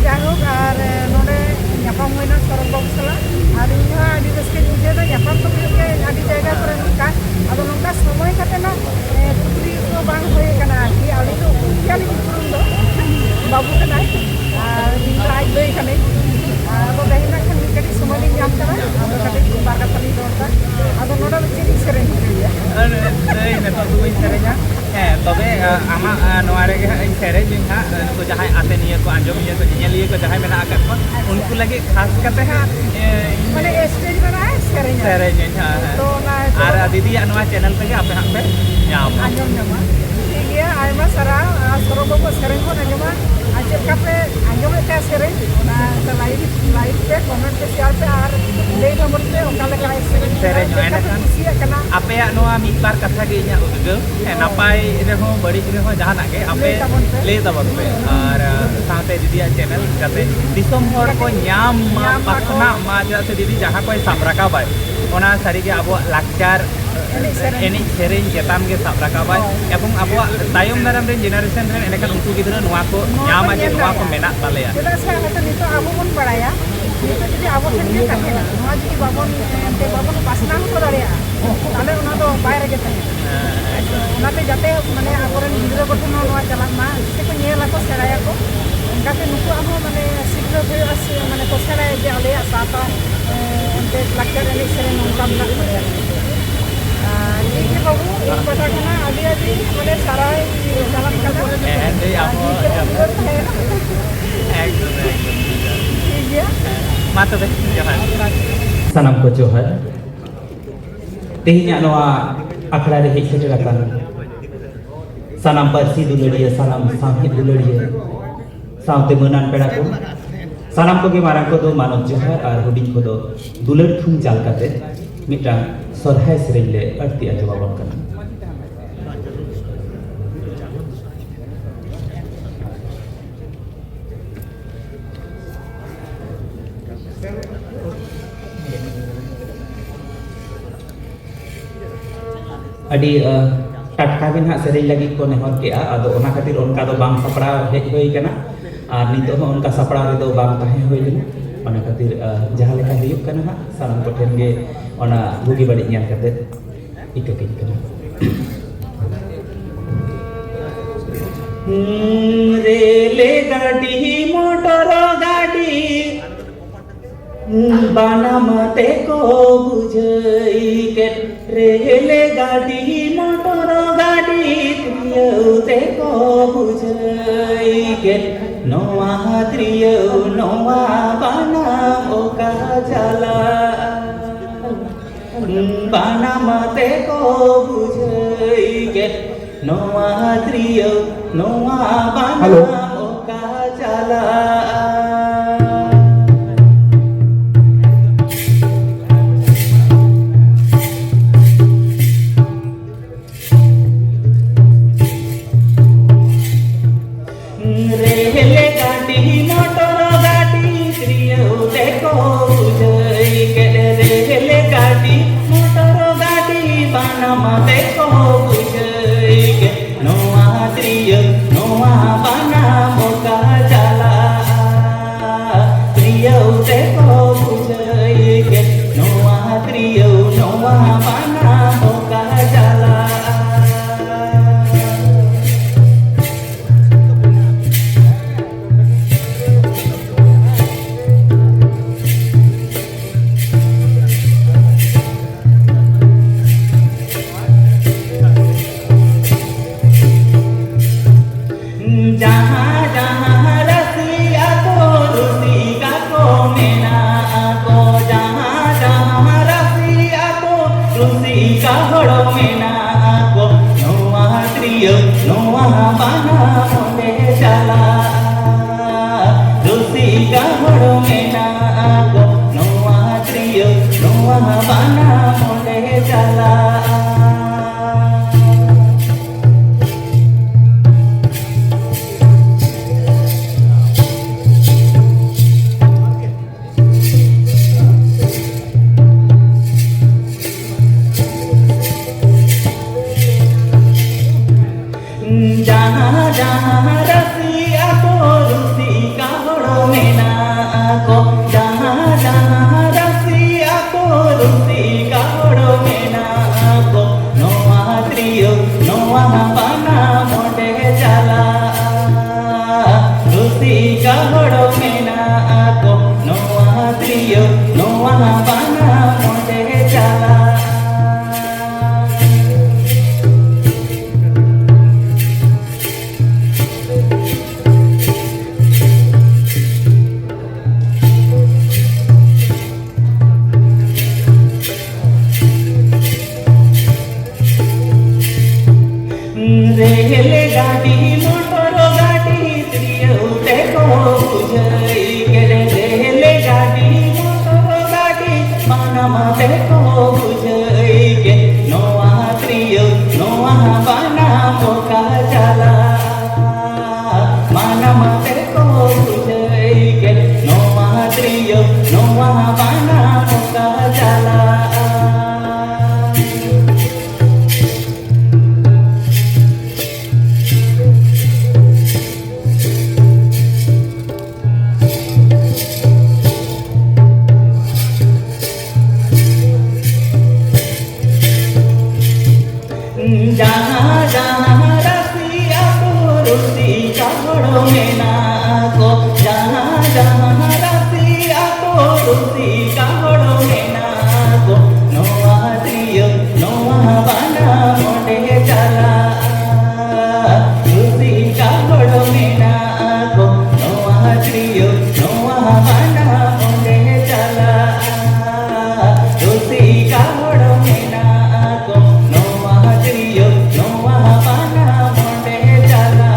ᱡᱟᱭᱦᱳᱠ, ᱟᱨ ᱱᱚᱰᱮ ᱧᱟᱯᱟᱢ ᱦᱩᱭᱱᱟ ᱥᱚᱨᱚᱱ ᱵᱟᱹᱵᱩ ᱥᱟᱞᱟᱜ, ᱟᱨ ᱤᱧ ᱦᱚᱸ ᱟᱹᱰᱤ ᱨᱟᱹᱥᱠᱟᱹᱧ ᱵᱩᱡᱷᱟᱹᱣ ᱮᱫᱟ᱾ ᱧᱟᱯᱟᱢ ᱫᱚ ᱦᱩᱭᱩᱜ ᱜᱮᱭᱟ ᱟᱹᱰᱤ ᱡᱟᱭᱜᱟ ᱠᱚᱨᱮ ᱱᱚᱝᱠᱟ, ᱟᱫᱚ ᱱᱚᱝᱠᱟ ᱥᱚᱢᱚᱭ ᱠᱟᱛᱮ ᱱᱟᱜ, ᱮ, ᱠᱩᱠᱞᱤ ᱠᱚ ᱵᱟᱝ ᱦᱩᱭ ᱟᱠᱟᱱᱟ ᱟᱨᱠᱤ᱾ ᱟᱹᱞᱤᱧ ᱫᱚ ᱩᱯᱨᱩᱢ ᱜᱮᱭᱟᱞᱤᱧ, ᱩᱯᱨᱩᱢ ᱫᱚ ᱵᱟᱹᱵᱩ ᱠᱟᱱᱟᱭ, ᱟᱨ ᱤᱧ ᱫᱚ ᱟᱡ ᱫᱟᱹᱭ ᱠᱟᱹᱱᱟᱹᱧ᱾ ᱟᱫᱚ ᱛᱮᱦᱮᱧ ᱱᱟᱜ ᱠᱷᱟᱱ ᱢᱤᱫ ᱠᱟᱹᱴᱤᱡ ᱥᱚᱢᱚᱭ ᱞᱤᱧ ᱧᱟᱢ ᱠᱟᱱᱟ, ᱟᱫᱚ ᱠᱟᱹᱴᱤᱡ ᱵᱟᱨ ᱠᱟᱛᱷᱟ ᱞᱤᱧ ᱨᱚᱲ ᱮᱫᱟ᱾ ᱟᱫᱚ ᱱᱚᱰᱮ ᱫᱚ ᱪᱮᱫ ᱤᱧ ᱥᱮᱨᱮᱧ ᱦᱚᱪᱚᱭᱮᱭᱟ? ᱟᱨ, ᱮᱭ, ᱱᱤᱛᱚᱜ ᱫᱚ ᱵᱟᱹᱧ ᱥᱮᱨᱮᱧᱟ᱾ ᱦᱮᱸ, ᱛᱚᱵᱮ, ᱟ, ᱟᱢᱟᱜ, ᱟ, ᱱᱚᱣᱟ ᱨᱮᱜᱮ ᱦᱟᱸᱜ ᱤᱧ ᱥᱮᱨᱮᱧᱟᱹᱧ ᱦᱟᱸᱜ, ᱱᱩᱠᱩ ᱡᱟᱦᱟᱸᱭ ᱟᱛᱮᱱᱤᱭᱟᱹ ᱠᱚ, ᱟᱸᱡᱚᱢᱤᱭᱟᱹ ᱠᱚ, ᱧᱮᱧᱮᱞᱤᱭᱟᱹ ᱠᱚ ᱡᱟᱦᱟᱸᱭ ᱢᱮᱱᱟᱜ ᱟᱠᱟᱫ ᱠᱚᱣᱟ, ᱩᱱᱠᱩ ᱞᱟᱹᱜᱤᱫ ᱠᱷᱟᱥ ᱠᱟᱛᱮ ᱦᱟᱸᱜ, ᱮ, ᱢᱟᱱᱮ stage ᱨᱮ ᱥᱮᱨᱮᱧ ᱟᱭ᱾ ᱥᱮᱨᱮᱧᱟᱹᱧ, ᱦᱮᱸ, ᱦᱮᱸ᱾ ᱛᱚ ᱚᱱᱟ ᱟᱨ ᱫᱤᱫᱤᱭᱟᱜ ᱱᱚᱣᱟ channel ᱛᱮᱜᱮ ᱟᱯᱮ ᱦᱟᱸᱜ ᱯᱮ ᱧᱟᱢᱟ᱾ ᱟᱸᱡᱚᱢ ᱧᱟᱢᱟ᱾ ᱴᱷᱤᱠ ᱜᱮᱭᱟ, ᱟᱭᱢᱟ ᱥᱟᱨᱦᱟᱣ᱾ ᱟᱨ ᱥᱚᱨᱚ ᱵᱟᱹᱵᱩᱣᱟᱜ ᱥᱮᱨᱮᱧ ᱵᱚᱱ ᱟᱸᱡᱚᱢᱟ᱾ ᱟᱨ ᱪᱮᱫ ᱞᱮᱠᱟ ᱯᱮ ᱟᱸᱡᱚᱢᱮᱫ ᱛᱟᱦᱮᱸ ᱥᱮᱨᱮᱧ, ᱚᱱᱟ like, like ᱯᱮ, comment ᱯᱮ, share ᱯᱮ, ᱟᱨ ᱞᱟᱹᱭ ᱛᱟᱵᱚᱱ ᱯᱮ ᱚᱠᱟ ᱞᱮᱠᱟ ᱥᱮᱨᱮᱧ ᱠᱟᱱᱟ, ᱥᱮᱨᱮᱧᱚᱜᱼᱟ, ᱪᱮᱫ ᱞᱮᱠᱟ ᱯᱮ ᱮᱸᱰᱮᱠᱷᱟᱱ ᱠᱩᱥᱤᱭᱟᱜ ᱠᱟᱱᱟ᱾ ᱟᱯᱮᱭᱟᱜ ᱱᱚᱣᱟ ᱢᱤᱫ ᱵᱟᱨ ᱠᱟᱛᱷᱟ ᱜᱮ ᱤᱧᱟᱹᱜ ᱩᱫᱽᱜᱟᱹᱣ᱾ ᱦᱮᱸ, ᱱᱟᱯᱟᱭ ᱨᱮᱦᱚᱸ ᱵᱟᱹᱲᱤᱡ ᱨᱮᱦᱚᱸ ᱡᱟᱦᱟᱱᱟᱜ ᱜᱮ ᱟᱯᱮ ᱞᱟᱹᱭ ᱛᱟᱵᱚᱱ ᱯᱮ᱾ ᱞᱟᱹᱭ ᱛᱟᱵᱚᱱ ᱯᱮ᱾ ᱟᱨ, ᱟ, ᱥᱟᱶᱛᱮ ᱫᱤᱫᱤᱭᱟᱜ channel ᱡᱟᱛᱮ ᱫᱤᱥᱚᱢ ᱦᱚᱲ ᱠᱚ ᱧᱟᱢ ᱢᱟ, ᱧᱟᱢ ᱢᱟᱠᱚ᱾ ᱯᱟᱥᱱᱟᱜ ᱢᱟ, ᱪᱮᱫᱟᱜ ᱥᱮ ᱫᱤᱫᱤ ᱡᱟᱦᱟᱸ ᱠᱚᱭ ᱥᱟᱵ ᱨᱟᱠᱟᱵᱟᱭ, ᱚᱱᱟ ᱥᱟᱹᱨᱤᱜᱮ ᱟᱵᱚᱣᱟᱜ ᱞᱟᱠᱪᱟᱨ ᱮᱱᱮᱡ ᱥᱮᱨᱮᱧ᱾ ᱮᱱᱮᱡ ᱥᱮᱨᱮᱧ ᱪᱮᱛᱟᱱ ᱜᱮ ᱥᱟᱵ ᱨᱟᱠᱟᱵᱟᱭ᱾ ᱦᱳᱭ᱾ ᱮᱵᱚᱝ ᱟᱵᱚᱣᱟᱜ ᱛᱟᱭᱚᱢ ᱫᱟᱨᱟᱢ ᱨᱮᱱ generation ᱨᱮᱱ ᱮᱸᱰᱮᱠᱷᱟᱱ ᱩᱱᱠᱩ ᱜᱤᱫᱽᱨᱟᱹ ᱱᱚᱣᱟ ᱠᱚ ᱱᱚᱣᱟ ᱠᱚ ᱧᱟᱢᱟ ᱡᱮ ᱧᱮᱞ ᱱᱚᱣᱟ ᱠᱚ ᱫᱟᱲᱮᱭᱟᱜᱼᱟ᱾ ᱢᱮᱱᱟᱜ ᱛᱟᱞᱮᱭᱟ᱾ ᱪᱮᱫᱟᱜ ᱥᱮ ᱦᱚᱭᱛᱳ ᱱᱤᱛᱚᱜ ᱟᱵᱚ ᱵᱚᱱ ᱵᱟᱲᱟᱭᱟ, ᱱᱤᱛᱚᱜ ᱡᱩᱫᱤ ᱟᱵᱚ ᱴᱷᱮᱱ ᱜᱮ ᱛᱟᱦᱮᱱᱟ, ᱱᱚᱣᱟ ᱡᱩᱫᱤ ᱵᱟᱵᱚᱱ, ᱮᱱᱛᱮ ᱵᱟᱵᱚᱱ ᱯᱟᱥᱱᱟᱣ ᱦᱚᱪᱚ ᱫᱟᱲᱮᱭᱟᱜᱼᱟ, ᱛᱟᱦᱚᱞᱮ ᱚᱱᱟ ᱫᱚ ᱵᱟᱭ ᱨᱮᱜᱮ ᱛᱟᱦᱮᱱᱟ᱾ ᱦᱮᱸ, ᱮᱠᱫᱚᱢ᱾ ᱚᱱᱟᱛᱮ ᱡᱟᱛᱮ ᱢᱟᱱᱮ ᱟᱵᱚᱨᱮᱱ ᱜᱤᱫᱽᱨᱟᱹ ᱠᱚᱴᱷᱮᱱ ᱦᱚᱸ ᱱᱚᱣᱟ ᱪᱟᱞᱟᱜ ᱢᱟ, ᱥᱮᱠᱚ ᱧᱮᱞ ᱟᱠᱚ, ᱥᱮᱬᱟᱭᱟᱠᱚ, ᱚᱱᱠᱟᱛᱮ ᱱᱩᱠᱩᱣᱟᱜ ᱦᱚᱸ ᱢᱟᱱᱮ ᱥᱤᱠᱷᱱᱟᱹᱛ ᱦᱩᱭᱩᱜᱼᱟ ᱥᱮ ᱢᱟᱱᱮ ᱠᱚ ᱥᱮᱬᱟᱭᱟ ᱡᱮ ᱟᱞᱮᱭᱟᱜ ᱥᱟᱶᱛᱟ, ᱮ, ᱮᱱᱛᱮᱫ ᱞᱟᱠᱪᱟᱨ ᱮᱱᱮᱡ ᱥᱮᱨᱮᱧ ᱱᱚᱝᱠᱟ ᱢᱮᱱᱟᱜ ᱛᱟᱞᱮᱭᱟ᱾ ᱟᱨ ᱴᱷᱤᱠ ᱜᱮ ᱵᱟᱹᱵᱩ, ᱤᱧ ᱯᱟᱦᱴᱟ ᱠᱷᱚᱱᱟᱜ ᱟᱹᱰᱤ ᱟᱹᱰᱤ ᱢᱟᱱᱮ ᱥᱟᱨᱦᱟᱣ ᱤᱧ ᱪᱟᱞᱟᱜ ᱠᱟᱱᱟ᱾ ᱦᱮᱸ, ᱞᱟᱹᱭ ᱟᱵᱚ ᱟᱨ ᱱᱤᱝᱠᱟᱹ ᱡᱚᱛᱚ ᱩᱭᱦᱟᱹᱨ ᱛᱟᱦᱮᱸ᱾ ᱮᱠᱫᱚᱢ, ᱮᱠᱫᱚᱢ᱾ ᱴᱷᱤᱠ ᱜᱮᱭᱟ᱾ ᱢᱟ ᱛᱚᱵᱮ, ᱡᱚᱦᱟᱨ᱾ ᱥᱟᱱᱟᱢ ᱠᱚ ᱡᱚᱦᱟᱨ᱾ ᱛᱮᱦᱮᱧᱟᱜ ᱱᱚᱣᱟ ᱟᱠᱷᱲᱟ ᱨᱮ ᱦᱮᱡ ᱥᱮᱴᱮᱨ ᱟᱠᱟᱱ ᱥᱟᱱᱟᱢ ᱯᱟᱹᱨᱥᱤ ᱫᱩᱞᱟᱹᱲᱤᱭᱟᱹ, ᱥᱟᱱᱟᱢ ᱥᱟᱶᱦᱮᱫ ᱫᱩᱞᱟᱹᱲᱤᱭᱟᱹ, ᱥᱟᱶᱛᱮ ᱢᱟᱹᱱᱟᱱ ᱯᱮᱲᱟ ᱠᱚ, ᱥᱟᱱᱟᱢ ᱠᱚᱜᱮ ᱢᱟᱨᱟᱝ ᱠᱚᱫᱚ ᱢᱟᱱᱚᱛ ᱡᱚᱦᱟᱨ ᱟᱨ ᱦᱩᱰᱤᱧ ᱠᱚᱫᱚ ᱫᱩᱞᱟᱹᱲ ᱛᱷᱩᱢ ᱪᱟᱞ ᱠᱟᱛᱮ ᱢᱤᱫᱴᱟᱝ ᱥᱚᱨᱦᱟᱭ ᱥᱮᱨᱮᱧ ᱞᱮ ᱟᱹᱲᱛᱤ ᱟᱸᱡᱚᱢ ᱟᱵᱚᱱ ᱠᱟᱱᱟ᱾ ᱟᱹᱰᱤ, ᱟ, ᱴᱟᱴᱠᱟ ᱜᱮ ᱱᱟᱦᱟᱜ ᱥᱮᱨᱮᱧ ᱞᱟᱹᱜᱤᱫ ᱠᱚ ᱱᱮᱦᱚᱨ ᱠᱮᱜᱼᱟ, ᱟᱫᱚ ᱚᱱᱟ ᱠᱷᱟᱹᱛᱤᱨ ᱚᱱᱠᱟ ᱫᱚ ᱵᱟᱝ ᱥᱟᱯᱲᱟᱣ ᱦᱮᱡ ᱦᱩᱭ ᱠᱟᱱᱟ᱾ ᱟᱨ ᱱᱤᱛᱚᱜ ᱦᱚᱸ ᱚᱱᱠᱟ ᱥᱟᱯᱲᱟᱣ ᱨᱮᱫᱚ ᱵᱟᱝ ᱛᱟᱦᱮᱸ ᱦᱩᱭ ᱞᱮᱱᱟ᱾ ᱚᱱᱟ ᱠᱷᱟᱹᱛᱤᱨ, ᱟ, ᱡᱟᱦᱟᱸ ᱞᱮᱠᱟ ᱦᱩᱭᱩᱜ ᱠᱟᱱᱟ ᱦᱟᱸᱜ, ᱥᱟᱱᱟᱢ ᱠᱚᱴᱷᱮᱱ ᱜᱮ ᱚᱱᱟ ᱵᱩᱜᱤ ᱵᱟᱹᱲᱤᱡ ᱧᱮᱞ ᱠᱟᱛᱮ ᱤᱠᱟᱹ ᱠᱟᱹᱧ ᱠᱟᱱᱟ᱾ ᱨᱮᱞ ᱜᱟᱹᱰᱤ, ᱢᱚᱴᱚᱨ ᱜᱟᱹᱰᱤ, ᱵᱟᱱᱟᱢ ᱛᱮᱠᱚ ᱵᱩᱡᱷᱟᱹᱣ ᱠᱮᱫ, ᱨᱮᱞ ᱜᱟᱹᱰᱤ, ᱢᱚᱴᱚᱨ ᱜᱟᱹᱰᱤ, ᱛᱤᱨᱭᱳ ᱛᱮᱠᱚ ᱵᱩᱡᱷᱟᱹᱣ ᱠᱮᱫ, ᱱᱚᱣᱟ ᱛᱤᱨᱭᱳ, ᱱᱚᱣᱟ ᱵᱟᱱᱟᱢ ᱚᱠᱟ ᱪᱟᱞᱟᱜᱼᱟ? ᱵᱟᱱᱟᱢ ᱛᱮᱠᱚ ᱵᱩᱡᱷᱟᱹᱣ ᱠᱮᱫ, ᱱᱚᱣᱟ ᱛᱤᱨᱭᱳ, ᱱᱚᱣᱟ ᱵᱟᱱᱟᱢ ᱦᱮᱞᱳ᱾ ᱚᱠᱟ ᱪᱟᱞᱟᱜᱼᱟ? ᱨᱮᱞ ᱜᱟᱹᱰᱤ, ᱢᱚᱴᱚᱨ ᱜᱟᱹᱰᱤ, ᱛᱤᱨᱭᱳ ᱛᱮᱠᱚ ᱵᱩᱡᱷᱟᱹᱣ ᱠᱮᱫ᱾ ᱨᱮᱞ ᱜᱟᱹᱰᱤ, ᱢᱚᱴᱚᱨ ᱜᱟᱹᱰᱤ, ᱵᱟᱱᱟᱢ ᱛᱮᱠᱚ ᱵᱩᱡᱷᱟᱹᱣ ᱠᱮᱫ᱾ ᱱᱚᱣᱟ ᱛᱤᱨᱭᱳ, ᱱᱚᱣᱟ ᱵᱟᱱᱟᱢ ᱚᱠᱟ ᱪᱟᱞᱟᱜᱼᱟ? ᱛᱤᱨᱭᱳ ᱛᱮᱠᱚ ᱵᱩᱡᱷᱟᱹᱣ ᱠᱮᱫ᱾ ᱱᱚᱣᱟ ᱛᱤᱨᱭᱳ, ᱱᱚᱣᱟ ᱵᱟᱱᱟᱢ ᱚᱠᱟ ᱪᱟᱞᱟᱜᱼᱟ? ᱢᱮᱱᱟᱜᱼᱟ ᱜᱚ, ᱱᱚᱣᱟ ᱛᱤᱨᱭᱳ, ᱱᱚᱣᱟ ᱵᱟᱱᱟᱢ ᱚᱸᱰᱮ ᱪᱟᱞᱟᱜᱼᱟ᱾ ᱡᱟᱦᱟᱸ ᱡᱟᱦᱟᱸ ᱨᱟᱹᱥᱤ ᱟᱠᱚ ᱨᱩᱥᱤᱠᱟ ᱦᱚᱲ ᱢᱮᱱᱟᱜ ᱠᱚ, ᱡᱟᱦᱟᱸ ᱡᱟᱦᱟᱸ ᱨᱟᱹᱥᱤ ᱟᱠᱚ ᱨᱩᱥᱤᱠᱟ ᱦᱚᱲ ᱢᱮᱱᱟᱜ ᱠᱚ, ᱱᱚᱣᱟ ᱛᱤᱨᱭᱳ ᱱᱚᱣᱟ ᱵᱟᱱᱟᱢ ᱚᱸᱰᱮ ᱪᱟᱞᱟᱜᱼᱟ᱾ ᱨᱩᱥᱤᱠᱟ ᱦᱚᱲ ᱢᱮᱱᱟᱜ ᱠᱚ, ᱱᱚᱣᱟ ᱛᱤᱨᱭᱳ ᱱᱚᱣᱟ ᱵᱟᱱᱟᱢ ᱚᱸᱰᱮ ᱪᱟᱞᱟᱜᱼᱟ᱾ ᱨᱮᱞ ᱜᱟᱹᱰᱤ ᱢᱚᱴᱚᱨ ᱜᱟᱹᱰᱤ ᱛᱤᱨᱭᱳ ᱛᱮᱠᱚ ᱵᱩᱡᱷᱟᱹᱣ ᱠᱮᱫ᱾ ᱨᱮᱞ ᱜᱟᱹᱰᱤ ᱢᱚᱴᱚᱨ ᱜᱟᱹᱰᱤ ᱵᱟᱱᱟᱢ ᱛᱮᱠᱚ ᱵᱩᱡᱷᱟᱹᱣ ᱠᱮᱫ᱾ ᱱᱚᱣᱟ ᱛᱤᱨᱭᱳ ᱱᱚᱣᱟ ᱵᱟᱱᱟᱢ ᱚᱠᱟ ᱪᱟᱞᱟᱜᱼᱟ? ᱵᱟᱱᱟᱢ ᱛᱮᱠᱚ ᱵᱩᱡᱷᱟᱹᱣ ᱠᱮᱫ᱾ ᱱᱚᱣᱟ ᱛᱤᱨᱭᱳ ᱱᱚᱣᱟ ᱵᱟᱱᱟᱢ ᱚᱠᱟ ᱪᱟᱞᱟᱜᱼᱟ? ᱡᱟᱦᱟᱸ ᱡᱟᱦᱟᱸ ᱨᱟᱹᱥᱤ ᱟᱹᱛᱩ ᱨᱩᱥᱤᱠᱟ ᱦᱚᱲ ᱢᱮᱱᱟᱜ ᱠᱚ, ᱡᱟᱦᱟᱸ ᱡᱟᱦᱟᱸ ᱨᱟᱹᱥᱤ ᱟᱹᱛᱩ ᱨᱩᱥᱤᱠᱟ ᱦᱚᱲ ᱢᱮᱱᱟᱜ ᱠᱚ, ᱱᱚᱣᱟ ᱛᱤᱨᱭᱳ ᱱᱚᱣᱟ ᱵᱟᱱᱟᱢ ᱚᱸᱰᱮ ᱪᱟᱞᱟᱜᱼᱟ᱾ ᱨᱩᱥᱤᱠᱟ ᱦᱚᱲ ᱢᱮᱱᱟᱜ ᱠᱚ, ᱱᱚᱣᱟ ᱛᱤᱨᱭᱳ ᱱᱚᱣᱟ ᱵᱟᱱᱟᱢ ᱚᱸᱰᱮ ᱪᱟᱞᱟᱜᱼᱟ᱾ ᱨᱩᱥᱤᱠᱟ ᱦᱚᱲ ᱢᱮᱱᱟᱜ ᱠᱚ, ᱱᱚᱣᱟ ᱛᱤᱨᱭᱳ ᱱᱚᱣᱟ ᱵᱟᱱᱟᱢ ᱚᱸᱰᱮ ᱪᱟᱞᱟᱜᱼᱟ᱾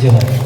ᱡᱚᱦᱟᱨ᱾